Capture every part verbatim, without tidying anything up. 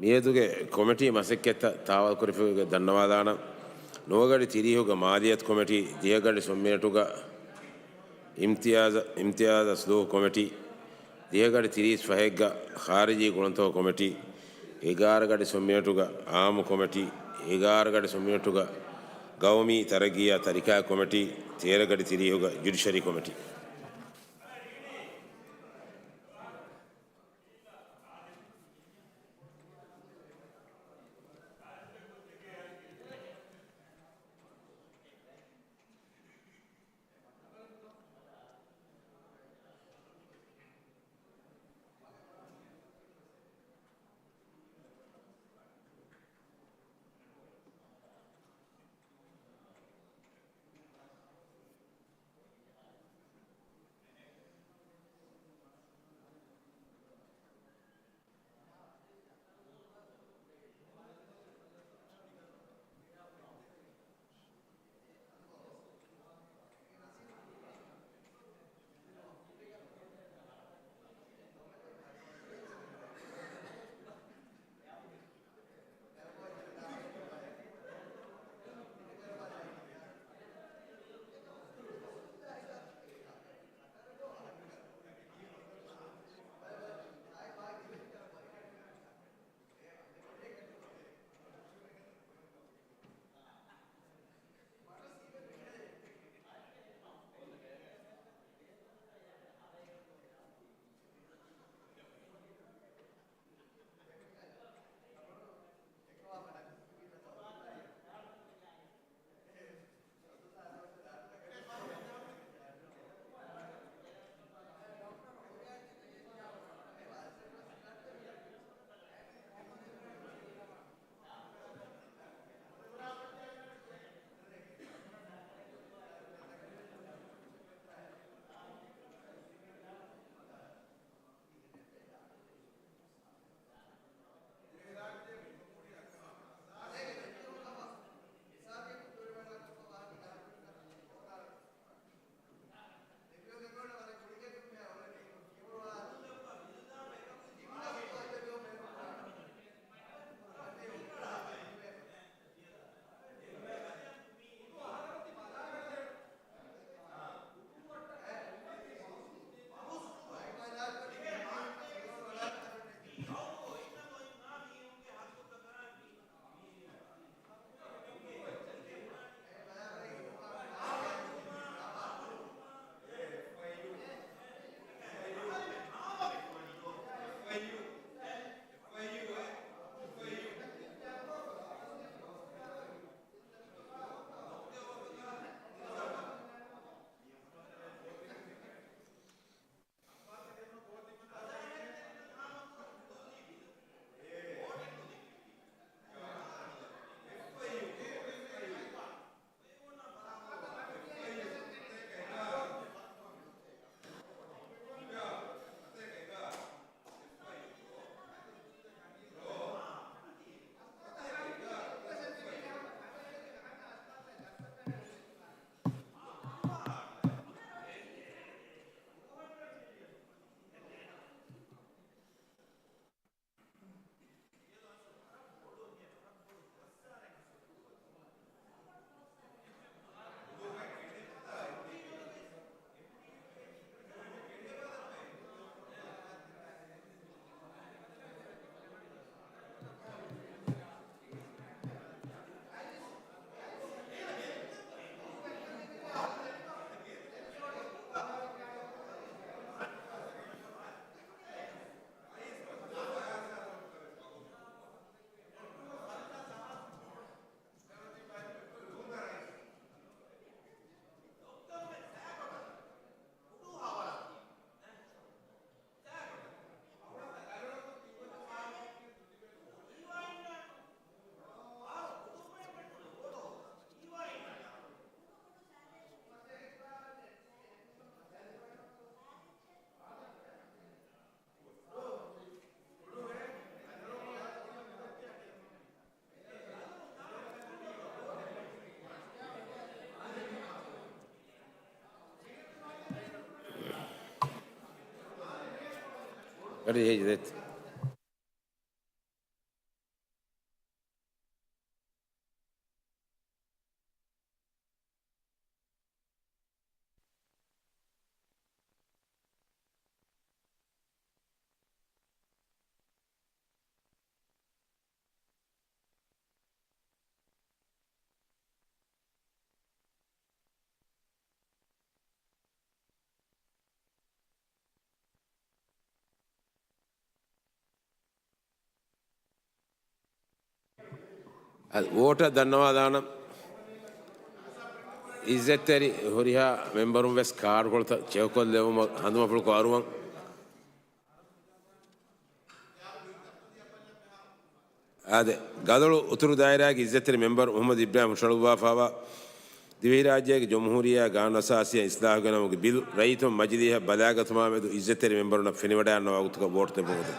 މިއަދުގެ ކޮމިޓީ މަސައްކަތްތައް ތާވަލުކުރެފި ދަންނަވާލާނަން. ނުވަގަޑި ތިރީހުގަ މާލިޔަތު ކޮމިޓީ، ދިހަގަޑި ސުން މިނެޓުގަ އިމްތިޔާޒް، އިމްތިޔާޒް އަސްލުހު ކޮމިޓީ، ދިހަގަޑި ތިރީސް ފަހެއްގަ ޚާރިޖީ ގުނަތޮ ކޮމިޓީ، އެގާރަގަޑި ސުން މިނެޓުގަ އާއްމު ކޮމިޓީ، އެގާރަގަޑި ސުން މިނެޓުގަ ގައުމީ ތަރައްގީއާ ތަރިކާ ކޮމިޓީ، ތޭރަގަޑި ތިރީހުގަ ޖުޑިޝަރީ ކޮމިޓީ. އަޑި ހެއްޔެވެތް؟ އަދި ވޯޓަށް ދަންނަވާލާނަން. އިއްޒަތްތެރި ހުރިހާ މެމްބަރުން ވެސް ކާޑުކޮޅުތައް ޗެކުކޮށްލެވުމަށް ހަނދުމަފުޅުކޮށް އަރުވަން. އާދެ، ގަދޮޅު އުތުރު ދާއިރާގެ އިއްޒަތްތެރި މެމްބަރު މުޙައްމަދު އިބްރާހިމް ހުށަހަޅުއްވާފައިވާ ދިވެހިރާއްޖޭގެ ޖުމްހޫރިއްޔާ ގާނޫނުއަސާސީއަށް އިސްލާހުގެ ނަމުގެ ބިލު ރައްޔިތުން މަޖިލީހަށް ބަލާގަތުމާމެދު އިއްޒަތްތެރި މެމްބަރުންނަށް ފެނިވަޑައިގަންނަވާ ގޮތުގަ ވޯޓު ދެއްވުމަށް.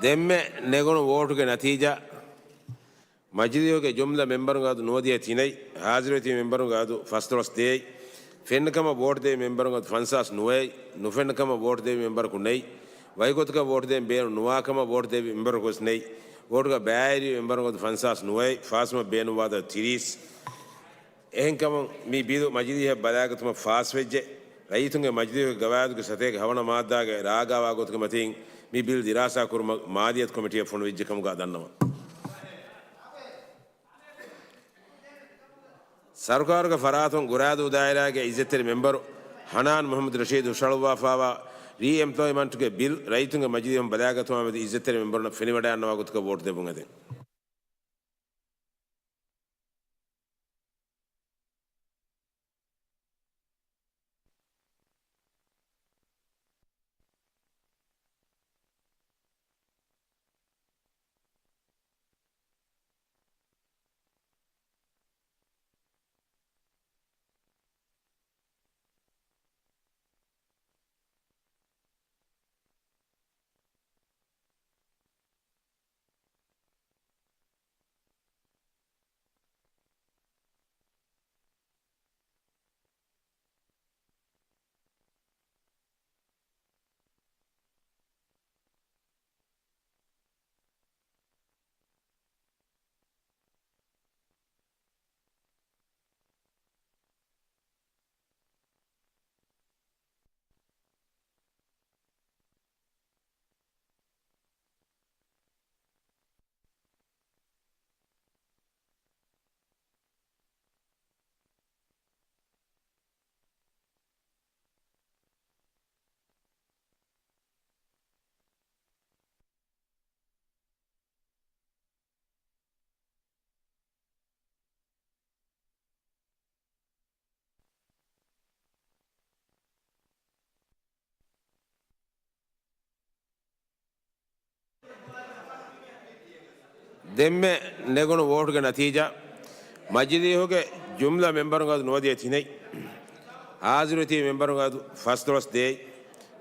ދެންމެ ނެގުނު ވޯޓުގެ ނަތީޖާ، މަޖިލީހުގެ ޖުމްލަ މެމްބަރުންގެ އަދު ނުވަދިހަ ތިނެއް، ހާޒިރުވެތި މެމްބަރުންގެ އަދު ފަސްދޮޅަސް ދޭއް، ފެންނަކަމަށް ވޯޓު ދެވި މެމްބަރުންގެ އަދު ފަންސާސް ނުވައެއް، ނުފެންނަކަމަށް ވޯޓު ދެވި މެމްބަރަކު ނެތް، ވައިގޮތަކަށް ވޯޓު ދެވި މެމްބަރަކު ނުވާކަމަށް ވޯޓު ދެވި މެމްބަރަކު ވެސް ނެތް، ވޯޓުގަ ބައިވެރި މެމްބަރުންގެ އަދު ފަންސާސް ނުވައެއް، ފާސްވުމަށް ބޭނުންވާ އަދަދު ތިރީސް. އެހެންކަމުން މި ބިލު މަޖިލީހަށް ބަލާގަތުމަށް ފާސްވެއްޖެ. ރައްޔިތުންގެ މަޖިލީހުގެ ގަވާއިދުގެ ސަތޭކަ ހަވަނަ މާއްދާގެ ރާގާވާ ގޮތުގެ މަތީން މި ބިލް ދިރާސާ ކުރުމަށް މާލިޔަތު ކޮމިޓީއަށް ފޮނުވިއްޖެ ކަމުގަ ދަންނަވަން. ސަރުކާރުގެ ފަރާތުން ގުރާދޫ ދާއިރާގެ އިއްޒަތްތެރި މެމްބަރު ހަނާން މުޙައްމަދު ރަޝީދު ހުށަހަޅުއްވާފައިވާ ރީ އެމްޕްލޯއިމަންޓްގެ ބިލް ރައްޔިތުންގެ މަޖިލީހުން ބަލާގަތުމާމެދު އިއްޒަތްތެރި މެމްބަރުންނަށް ފެނިވަޑައިގަންނަވާ ގޮތުގަ ވޯޓު ދެއްވުން އެދެން. ދެންމެ ނެގުނު ވޯޓުގެ ނަތީޖާ، މަޖިލީހުގެ ޖުމްލަ މެމްބަރުންގެ އަދު ނުވަދިހަ ތިނެއް، ހާޒިރުވެތި މެމްބަރުންގެ އަދު ފަސްދޮޅަސް ދޭއް،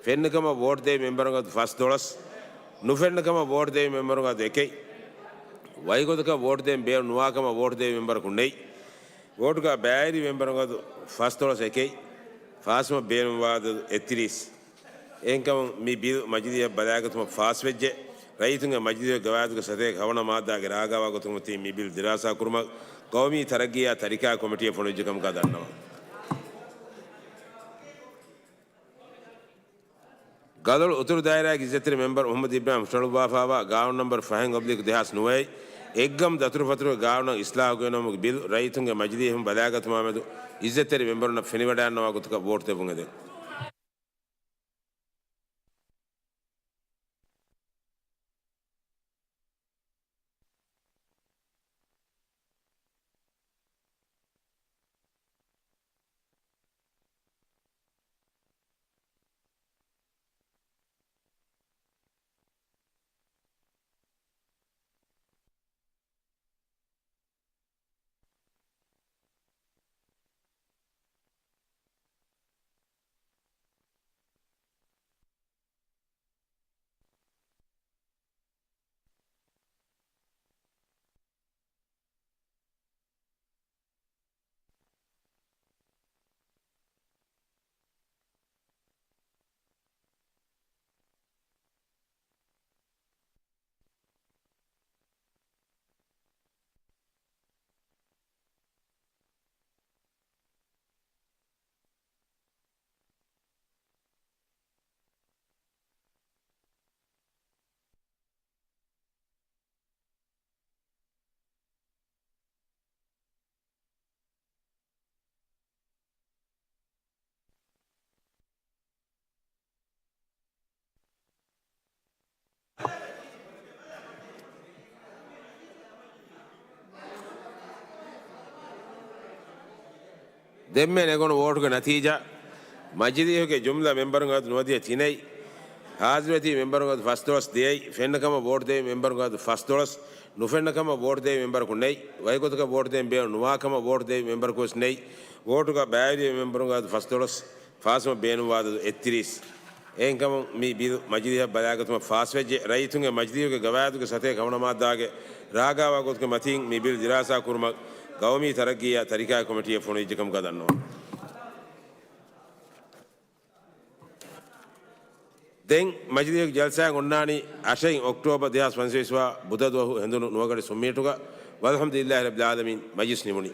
ފެންނަކަމަށް ވޯޓު ދެވި މެމްބަރުންގެ އަދު ފަސްދޮޅަސް، ނުފެންނަކަމަށް ވޯޓު ދެވި މެމްބަރުންގެ އަދު އެކެއް، ވައިގޮތަކަށް ވޯޓު ދޭން ބޭނުން ނުވާކަމަށް ވޯޓު ދެވި މެމްބަރަކު ނެތް، ވޯޓުގަ ބައިވެރި މެމްބަރުންގެ އަދު ފަސްދޮޅަސް އެކެއް، ފާސްވުމަށް ބޭނުންވާ އަދަދު އެއްތިރީސް. އެހެންކަމުން މި ބިލް މަޖިލީހަށް ބަލާގަތުމަށް ފާސްވެއްޖެ. ރައްޔިތުންގެ މަޖިލީހުގެ ގަވާއިދުގެ ސަތޭކަ ހަވަނަ މާއްދާގެ ރާގާވާ ގޮތުގެ މަތީން މި ބިލް ދިރާސާ ކުރުމަށް ޤައުމީ ތަރައްގީއާ ތަރިކާ ކޮމިޓީއަށް ފޮނުވިއްޖެ ކަމުގަ ދަންނަވަން. ގަދޮޅު އުތުރު ދާއިރާގެ އިއްޒަތްތެރި މެމްބަރު މުޙައްމަދު އިބްރާހިމް ހުށަހަޅުއްވާފައިވާ ގާނޫނު ނަމްބަރު ފަހެއް އޮބްލިކް ދެހާސް ނުވައެއް، އެއްގަމު ދަތުރުފަތުރުގެ ގާނޫނަށް އިސްލާހު ގެނައުމުގެ ބިލް ރައްޔިތުންގެ މަޖިލީހުން ބަލާގަތުމާމެދު އިއްޒަތްތެރި މެންބަރުންނަށް ފެނިވަޑައިގަންނަވާ ގޮތަކަށް ވޯޓް ދެއްވުން އެދެން. ދެންމެ ނެގުނު ވޯޓުގެ ނަތީޖާ، މަޖިލީހުގެ ޖުމްލަ މެންބަރުންގެ އަދަދު ނުވަދިހަ ތިނެއް، ހާޒިރުވެތި މެންބަރުންގެ އަދަދު ފަސްދޮޅަސް، ދިޔައީ ފެންނަ ކަމަށް ވޯޓް ދެވި މެންބަރުންގެ އަދަދު ފަސްދޮޅަސް، ނުފެންނަ ކަމަށް ވޯޓް ދެވި މެންބަރަކު ނެތް، ވަކި ގޮތަކަށް ވޯޓް ދޭން ބޭނުން ނުވާ ކަމަށް ވޯޓް ދެވި މެންބަރަކުވެސް ނެތް. ވޯޓުގަ ބައިވެރިވި މެންބަރުންގެ އަދަދު ފަސްދޮޅަސް، ފާސްވުމަށް ބޭނުންވާ އަދަދު އެއްތިރީސް. އެހެންކަމުން މި ބިލް މަޖިލީހަށް ބަލާގަތުމަށް ފާސްވެއްޖެ. ރައްޔިތުންގެ މަޖިލީހުގެ ގަވާއިދުގެ ސަތޭކަ ހަމަނަމާއްދާގެ ރާގާވާ ގޮތުގެ މަތީން މި ބިލް ދިރާސާ ކުރުމަށް ގައުމީ ތަރައްގީއާ ތަރިކާ ކޮމިޓީއެއް ފޮނުވިއްޖެކަމުގަ ދަންނަވަން. ދެން މަޖިލީހުގެ ޖަލްސާއެއް އޮންނާނީ އަށެއް އޮކްޓޯބަރު ދެހާސް ފަންސަވީސް ވާ ބުދަ ދުވަހު ހެނދުނު ނުވަގަޑި ސުންމީޓުގަ. ވަލްޙަމްދުލިއްލާހި ރައްބިލް ޢާލަމީން، މަޖިލިސް ނިމުނީ.